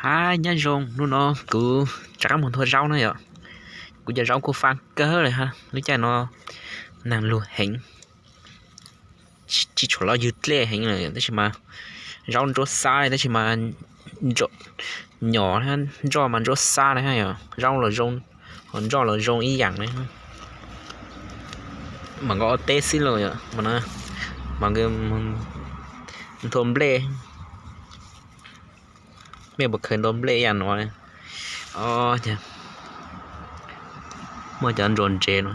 Ab, nyob zoo, hnub no kuv rov qab mus nthua zaub na yom. Kuv cov zaub kuj faab kawg lawm hab, lub caij no nag lug heev, tsis tshua los ywg dlej heev lawm, tab sis mas zaub ntsuab xab, tab sis mas nyom, ntsoj mas ntsuab xab li hab yom, zaub los zoo, ho ntsoj los zoo ib yaam li. Mas nkawd ua teb xwb los yom, mas nkawd nthua nplej. Mej puas khaws ntua nplej ib yam nuav? Muaj cov ntsuas ntsev no.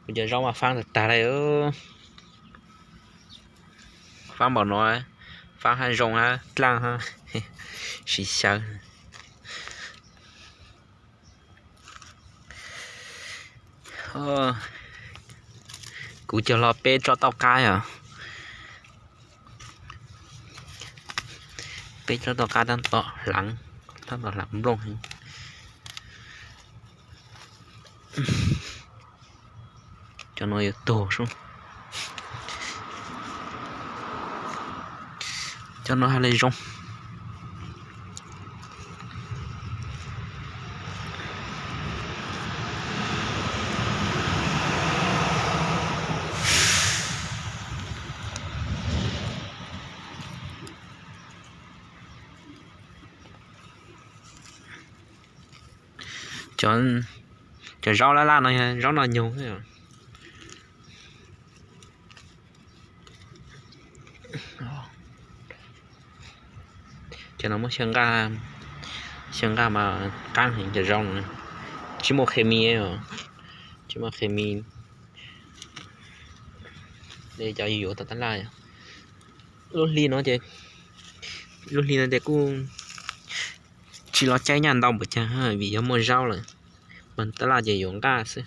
Kuv cov zaub mas faab tag tag li. Faab npaum no, faab hab zoo hab dlaab hab, siv xyaw. Kuv cog hlo peb tsob tauj qab yom. Peb tsob tauj qab tab tom hlaav, tab tom hlaav nplooj heev. Cov no yuav tuag sub. Cov no hab li zoo. Cov zaub laj laj no, zaub noj nyoog. Cov no muab xyaw nqaj, xyaw nqaj mas qaab heev cov zaub no. Tsis muaj khes mis, tsis muaj khes mis. Cov yuav tau tab laj. Lub hli no, lub hli no ces kuj tsis los caij nyaj ntau npaum cas vim yog muaj zaub lawm. Mas tab laj ces yuav nqaj xwb.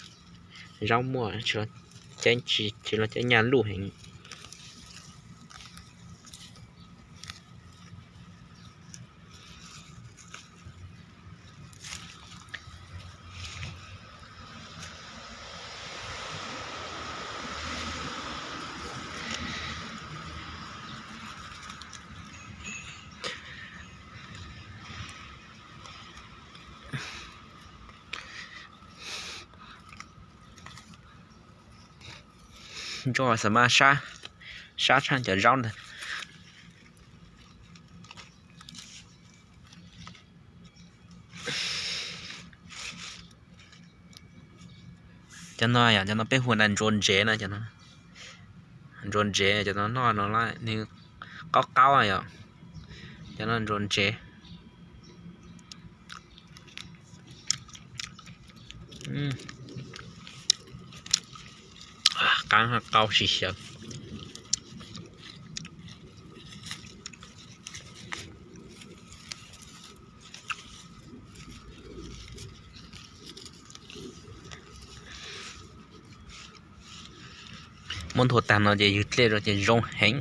Zaub muaj, tsis los caij nyaj luj heev. Ntsuag xav mas sab tshaj cov zaub ntag. Cov no yog cov no peb hu ua ntsuas ntsev na, ntsuas ntsev cov no noj no nws qaub qaub yom. Cov no ntsuas ntsev. Qaab qaub sib xyaw. Muab nthua tag no ces ywg dlej rau ces zoo heev.